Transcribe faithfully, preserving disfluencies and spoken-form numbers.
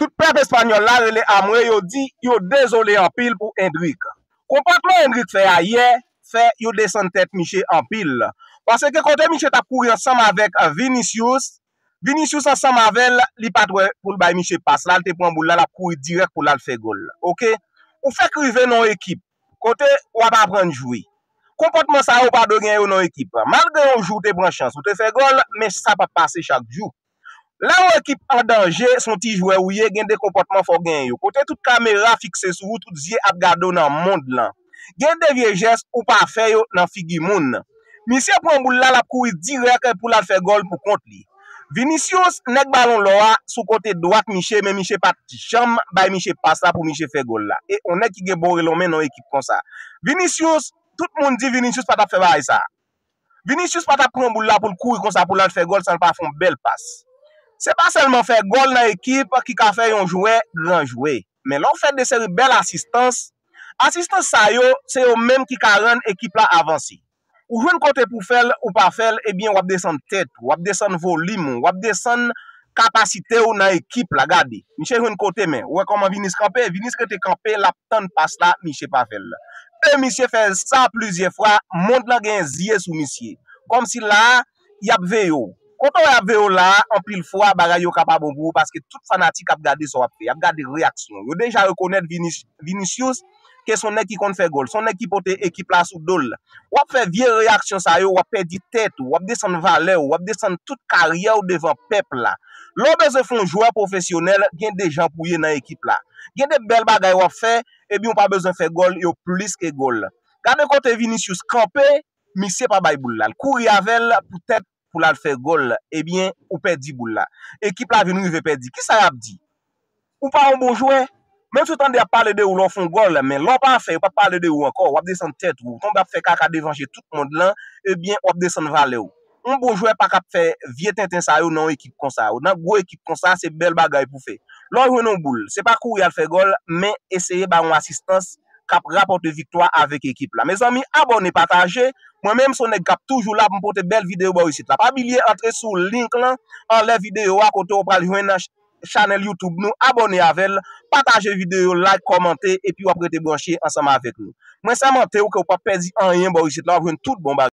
Tout pèp espanyòl la rele amwe, yo di yo dezole anpil pou Endrick. Konpòtman Endrick fè ayè fè yo desann tèt misye anpil. Paske kote misye t ap kouri ansanm avèk Vinicius, Vinicius ansanm avè l, li pa t wè pou l bay misye pas la, l te pran boul la, l ap kouri dirèk pou l al fè gòl. Oke? Ou fèk rive nan yon ekip kote w ap aprann jwe. Konpòtman sa yo pa dwe gen yo nan ekip. Malgre yon jou w te pran chans, ou te fè gòl, men sa p ap pase chak jou. Lè yon ekip an danje, se yon ti jwè ou ye, gen de konpòtman fò w genyen yo. Kote tout kamera fikse sou ou, tout zye ap gade w nan mond lan. Gen de vye jès ou pa fè yo nan figi moun. Misye pran boul la, l ap kouri dirèk pou l al fè gòl pou kont li. Vinicius, nèg balon lò a, sou kote dwat misye, men misye pa t janm bay misye pas la pou misye fè gòl la. E yon nèg ki gen bon renome nan ekip konsa. Vinicius, tout moun di Vinicius pa t ap fè bagay sa. Vinicius pa t ap pran boul la pou l kouri konsa pou l al fè gòl san l pa fè yon bèl pas. Se pa sèlman fè gòl nan ekip ki ka fè yon jwè gran jwe. Men lè w fè de seri bèl asistans, asistans sa yo, se yo menm ki ka rann ekip la avanse. Ou jwenn kote pou fè l, ou pa fè l, ebyen w ap desann tèt ou, w ap desann volim ou, w ap desann kapasite w nan ekip la. Gade, misye jwenn kote men, ou wè kòman Vinis kanpe? Vinis rete kanpe, l ap tann pas la, misye pa fè l. E misye fè sa plizyè fwa, mond lan gen zye sou misye. Kòmsi la a, y ap veye w. Kote w ap veye w la a, anpil fwa, bagay yo ka pa bon pou ou, paske tout fanatik ap gade sa w ap fè, y ap gade reyaksyon w. Yo deja rekonèt Vinis-, Vinicius ke se yon nèg ki konn fè gòl, se yon nèg ki pote ekip la sou do l. W ap fè vye reyaksyon sa yo, w ap pèdi tèt ou, w ap desann valè w, w ap desann tout karyè w devan pèp la. Lè w bezwen fè yon jwè pwofesyonèl, gen de jan pou w ye nan ekip la. Gen de bèl bagay w ap fè, ebyen w pa bezwen fè gòl, yo plis ke gòl. Gade kote Vinicius kanpe, misye pa bay boul la. L kouri avè l poutèt pou l al fè gòl, ebyen, ou pèdi boul la. Ekip la vin rive pèdi. Kisa y ap di? Ou pa yon bon jwè. Menm si w tande y ap pale de ou lè w fè yon gòl, men lè w pa fè, yo p ap pale de ou ankò. W ap desann tèt ou. Ou tonbe ap fè kaka devan je tout mond lan, ebyen, w ap desann valè w. Yon bon jwè pa ka ap fè vye tenten sa yo nan yon ekip konsa. Nan gwo ekip konsa, se bèl bagay pou fè. Lè w jwenn yon boul, se pa kouri al fè gòl, men eseye ba yon asistans k ap rapòte viktwa avèk ekip la. Mezanmi, abòne, pataje. Mwen menm, se yon nèg k ap toujou la pou m pote bèl videyo ba w isit la. Pa bliye antre sou link lan anlè videyo a, kote w pral jwenn ch-, chanèl YouTube nou. Abòne avè l, pataje videyo, like, kòmante, epi w ap rete branche ansanm avèk nou. Mwen sèmante w ke w p ap pèdi anyen bò isit la, w ap jwenn tout bon bagay.